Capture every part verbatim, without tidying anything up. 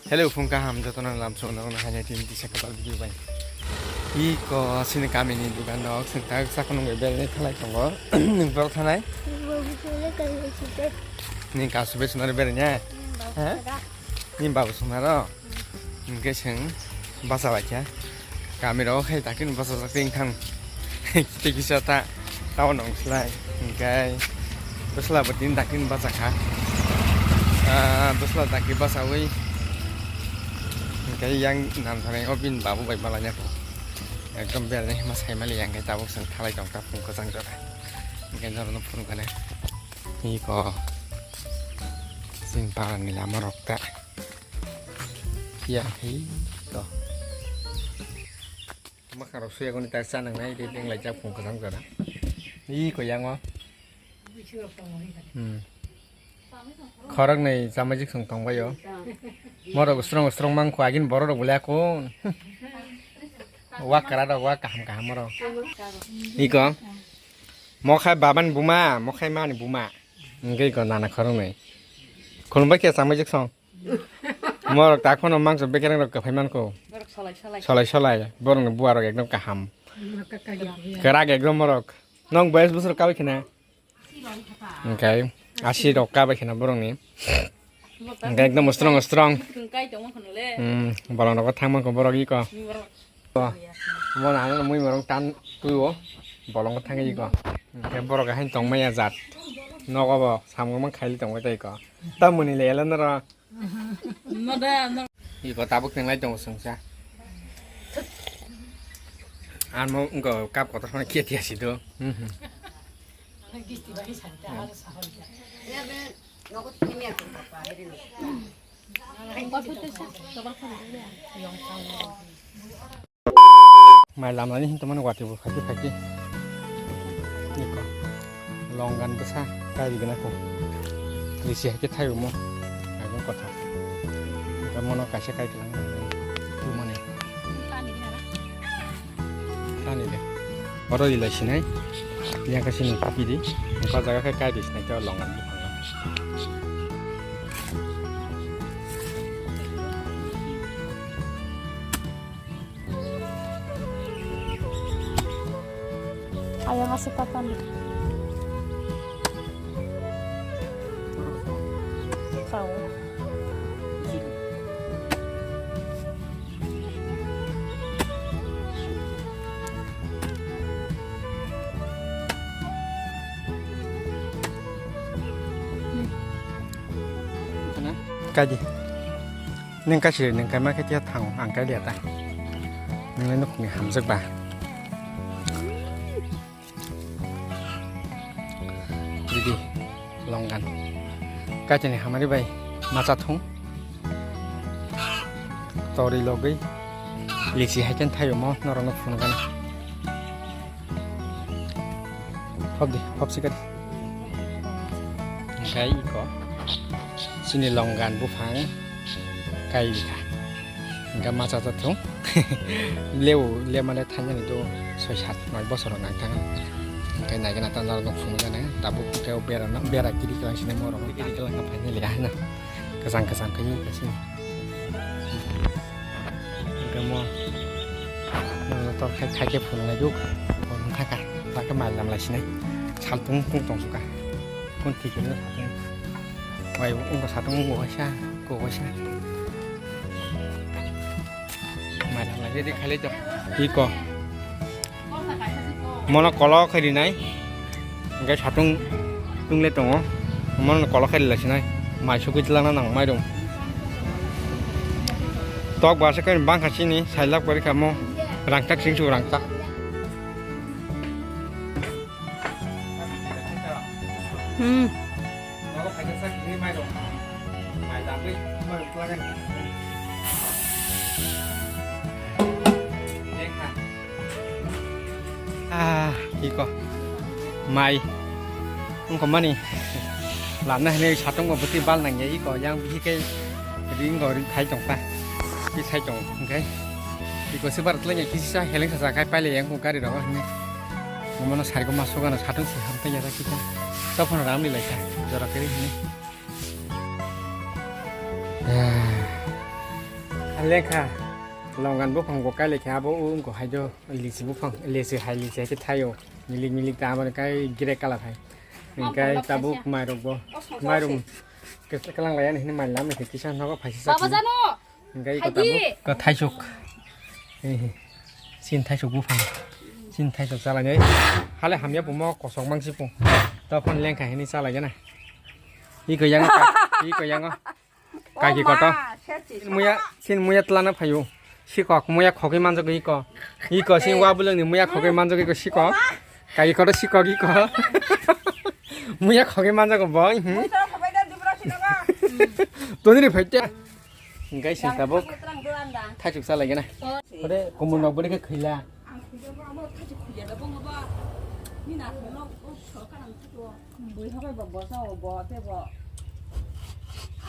Hello, phung kaham jotono lam song nang hai tin tisa kapal video bai. Iko sini kami ni dukan dok sing tak sak nung bai bel ni thalai tongo. Nung bel thanai. Ni kasu be sunari bel nya. Ha? Ni babu sunaro. Hingke chwng bacha laikha. Kami rok hai dakti ni bacha jakti wngthang. Tei kisa ta town rok slai. Hingke bwsla bo tini dakti ni bacha kha. Ah, bwsla dakti bachawi. Hingke yang nam thani o bini babu bai malanya ko. Ekdom berani ma sai mali yang ke tabuk chwng thalai tong ta phung kwchang jora. Hingke norok no phunukha na. Iko. Sing para ni lama rok ta. Ya, hei, to. Makhang rok suya goni tak sa nang nai, de deng lai jak phung kwchang jora. Iko yang o. Hmm. Khorok nei chamajik song tong bayo. Morok strong strong mang kho agin borok rok bole akon. Wa kara rok wa kaham kaham morok. Iko. Mokhai baban buma, mokhai mani buma. Hingke iko nana khorok nei. Khulumbai khe chamajik song. Morok tak phano mangso bekereng rok kwphai manko. Borok solai solai. Solai solai. Borokni buarok ekdom kaham. Borok ka kagi ya. Kwrak ekdom morok. Nong bayis bosor kabai khena. Hingke asi rok kabai khena borokni. Hingke ekdom strong strong. Kai tongma khano le. Hmm, bolong rok thang manko borok iko. Borok. Mo nana mui morong tan tuyo. Bolong thang iko. Hingke borok hain tong maya jat. Nogo bo samung mang khaili tong bai tei iko. Tamoni le ela noro. Iko tabuk tenglai tongo chwngsa. Amo wngkha cup kotor phano kiya tiya si do. Mai lamlani hinto mani watwi bo phaikhe phaikhe. Iko. Longgan bwsa kai rigwna ko. Lisi hai khe thaibo mo. Ago kotha. Iko mono kaisa kai kwlangma. Tumani. Tani de. Oro ilai sinai. Yang kasi ni kopi di. Engkau jaga kai kai di sinai kau longgan buphango. Ayang asa patan. Kau. Kaji. Neng kasi neng kaima khe tia thang ang kai liya ta. Neng nukni hamjak ba. Didi longgan. Kaitini hamari bai macha thung. Tori logwi lisi hai ken thayo mo norok no phunukani. Hop di, hop sikadi. Hingkai iko sini longgan buphang kai bikha. Hingka macha cha thung. Leu lemale thanjani do soi sat noi bosor nang thang. Hingkai naigena ta norok no phunukjana. Tabuk hingkai bera no, bera kiri kalang sini morok no kiri kalang ka phaini le haino. Kasang kasang kai kasini. Hingke mo, nang tor khai khai khe phunuk lai duk. Bo wng kha ka, ba khe mai lam lai sinai. Saltung tung tong suka. Kun thik khe saltung. Wai wng satung wng waisa, ko waisa. Mai lam lai dede khai lai to. Iko. Mono kolok khe rinai. Hingke satung tungle tongo. Mono kolok khe rila sinai. Mai sugui tlangna nang mai rung. Tok ba se khe bangkha sini, sailak pori kha mo. Rangchak sing su rangchak. Hmm. Ah, iko. Mai. Ungko mani. Lamna hene satung bo bwtwi bal nangya iko. Yang bisi khe ring go ring khai tong pa. Ki sai tong, hingke. Iko se bar tlanya kisi sa heleng sa sa khai paile yang ko gari rogo hine. Mono sari ko masu gana satung se hamta ya kita. Topon ram ni lai ka. Jora kiri hine. Ah. Lekha, longan buphang bo kai lekha, abo wngkha hai do, lisi buphang, lisi hai lisi hai khe thaio, milik milik ta abo kai grey colour hai. Hingkai tabuk mairok bo, mairok kalang lai ani hini mai lam kisa nogo phaisa. Baba jano. Hingkai ko tabuk ko thaisuk. Sin thaisuk buphang. Sin thaisuk chalai nai. Hale hamya bumo kosok mangsi pung. To phone lengkha hini chalai gana. Iko yango. Iko yango. Kaki koto. Muya, sin muya tlana phayu. Sikok, muya khogwi manjago iko. Iko, sin wa bulangni muya khogwi manjago iko sikok. Kaki koto sikok iko. Muya khogwi manjago boy. Toni ni phaite. Hingkai sin tabuk. Thachuk chalai gana. Ore, kumun nok bode khe khila. Bui habai bo bosa o bo te bo.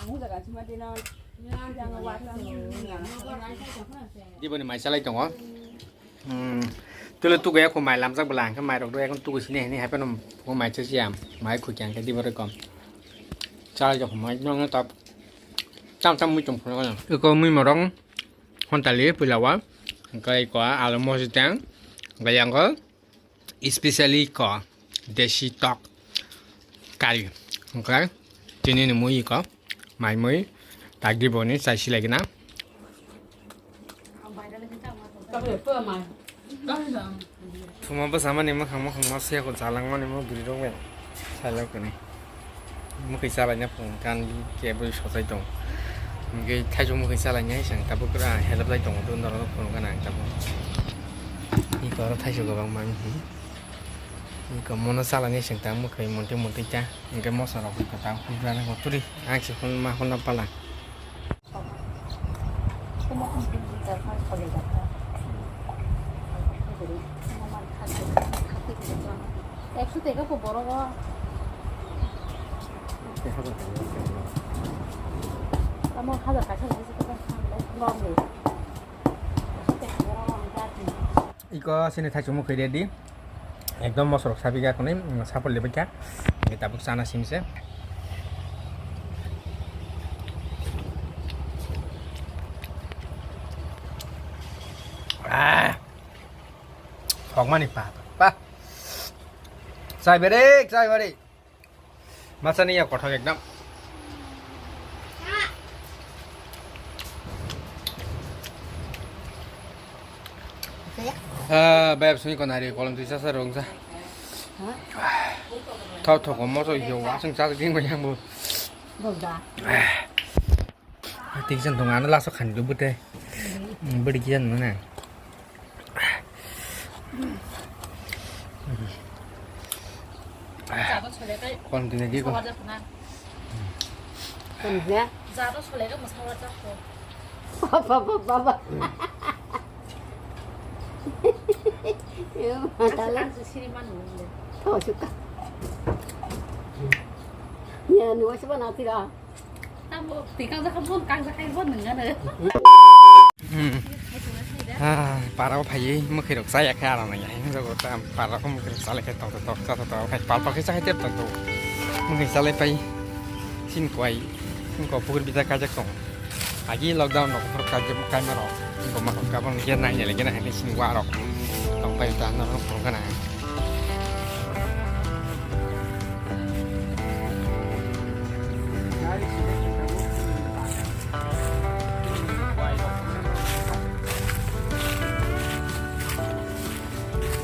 Ang jaga sima dino. Yang wa ta. Diboni mai chalai tongo. Hmm. Tule tugo ya ko mai lamjak bela ang mai rok do ekon tugo sini hini hape no ko mai cha siam. Mai khu kyang ke dibo rok kom. Chalai jok mai no no tap. Tam tam mui tong phone ko. Ko mui morong. Hontali pulawa. Kai ko alo mosi tang. Gayang ko. Especially ko desi tok kari, hwnkhe tini ni mui ko mai mui tagdi boni chai silai gina. Thuma bwsa mani mwkhang mwkhang ma se ko jalang mani mo bwrwi rok bai sai lok kani. Mwkhwi chalaina phunukha ani kebo sochai tongo. Hwnkhe thaisok mwkhwi chalainai chwng tabuk pura help lai tongo, norokno phunukha ang tabuk. Iko oro thaisok kwbangma wngkha. Iko mono chalainai chwng ta mwkhwi montwi montwi ta. Hwnkhe mosa rok iko ta hwnna turi ang se hwnma hwnna pala. Ekso teka po borok o. Tamo hajar kaisa ni bisi teka lom ni. Ekso teka borok o ang jati. Iko sini thaichung mwkhwi ready. Ekdom mosorok sabi kha khwnwi, mm, sapor lebai kha. Hingke tabuk chana simi se. Ah. Thokmani pa, pa. Chai beri, chai beri. Masa ni ya kothok ekdam. Ah, bayap sini ko nari kolom tui sasa rong sa. Thok thok ko moso yo asing sa ding ko yang bu. Boda. Tingsan dong ana laso khan du bute. Beri kian mana. Kon tine ki ko. Kon ya? Baba, baba, baba. Yo, matale. Tho suka. Ya, nuwa suka na tira. Tamo, tikang jakha bon, kang jakha bon nang ano. Hmm. Ah, parao phaiwi mwkhwirok chaya khe aram nang ya. Jogo ta parao mwkhwirok chalai khe tok tok tok cha tok tok. Hai pal pal khe cha hai tep tok tok. Mwkhwirok chalai pai. Sin kwai. Sin ko pukur bisa kajak tong. Agi lockdown rok phor kajak kaima rok. Bo ma rok kabon ge nai ne lege na hai sin wa rok. Tong pai ta na rok phor kana.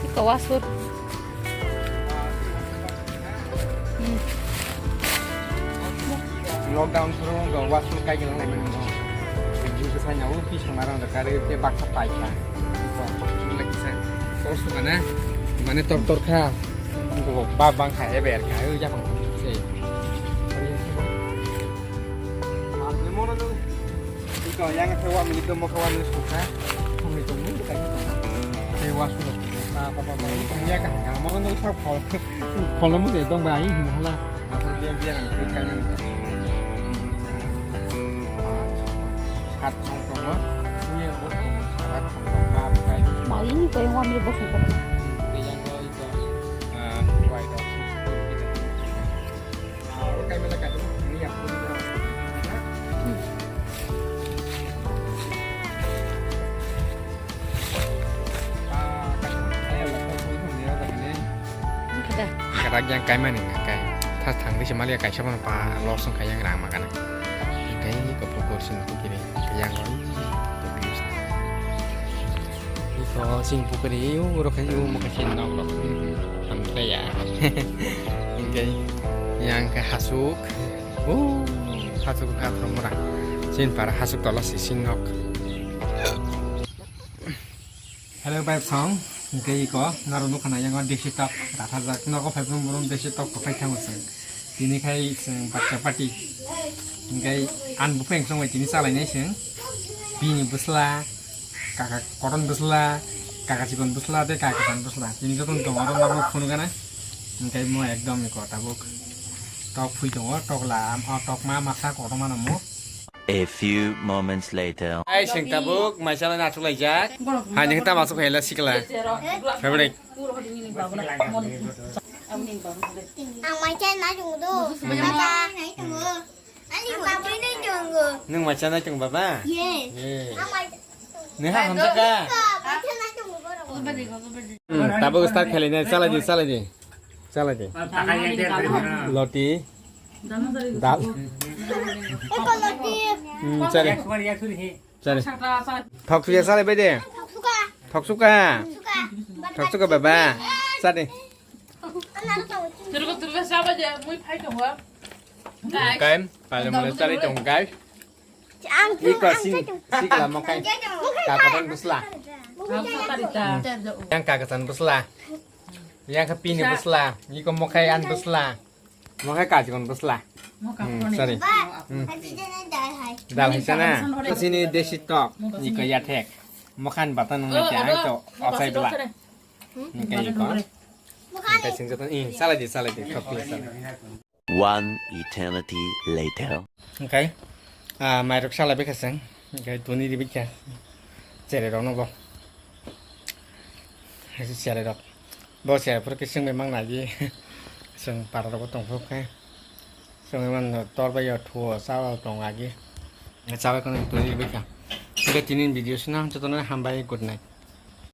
Iko wasur. Hmm. Lockdown suru go wasur kai gina nai mano. Jing ke sanya u pi sama rang da kare ke baksa pai kha. Ko, lagi sa. Ko su mana? Mane tor tor kha. Go ba bang kha e ber kha. U ja bang. Sei. Iko yang ke wa mi to mo ka wa mi su kha. Mo mi to mo ka ni to. Sei wasur. Ba ba ba. Ko ya ka ka mo no sa ko. Kolom de dong ba ai hin hala. Ako dia dia nang kri kanya. Hat song tongo. Ini yang bos tongo. Hat song tongo. Apa kai? Mai ini kayak ngomong bos tongo. Dia yang kau itu. Ah, wai dong. Ah, kai mana kai? Ini yang pun. Rak yang kaimani hwnkha kai. Thas thang dise maliya kaisa bono pa loss wngkha yang rang magana. Hwnkhe iko pukur sin pukiri. Yang oi. Iko sin pukiri uro khai u mokhe sin nok lok. Hamkhe ya. Hwnkhe yang khe hasuk. Uh, hasuk kha thamura. Sin para hasuk tola si sin nok. Hello, bai song, hwnkhe iko, norok nukha na yango desi tok, rathajak, nogo phai phung borom desi tok, kophai thango chwng. Tini khai chwng baksa party. Hwnkhe, ang buphang song bai tini chalainai chwng. Bini bwsla, kaka koton bwsla, kaka chikon bwsla, tei kaka kwcham bwsla. Tini jotono tongo, oro norok phunukgana. Hwnkhe mo ekdom iko tabuk. Tok phui tongo, tok la, o tok ma masa kotorma no mo. A few moments later. Ai, seng tabuk, maisa lai nachuklaijak. Hai, neng tama suk hela sikla. Favorite. Ang maisa na chung do. Baba. Ani maisa na chung do. Neng maisa na chung baba? Yes. Yes. Ang maisa. Neng ha hamjaka? Maisa na chung do. Hmm, tabuk start khailai nai, chalai di, chalai di. Chalai di. Loti. Dal. Hmm, chale. Chale. Thok suya chale bai de. Thok suka. Thok suka baba. Chale. Kai, pale mole chale tong kai. Iko sing, sikla mokai. Kakaton bwsla. Yang kakatan bwsla. Yang khe pini bwsla. Iko mokai an bwsla. Mokai kachikon bwsla. Hmm, sorry. Hmm. Dal hai sana. Sini desi tok. Iko yathek. Mokan bata nung na tiang to. Osai bla. Hwnkhe iko. Hwnkhe sing joto, ih, salai di, salai di, thok di, salai. One eternity later. Hwnkhe, ah, mairok salai bai kha chwng. Hwnkhe tuni ribai kha. Cherai rokno bo. Cherai rok. Bo cherai phuru khe chwng bai mang nai di. Chwng para rok bo tong phuru khe. Chwng bai man tor bai yo thuo, cha o tong agi. Cha bai kono tuni ribai kha. Hwnkhe tini video sina jotono hambai, good night.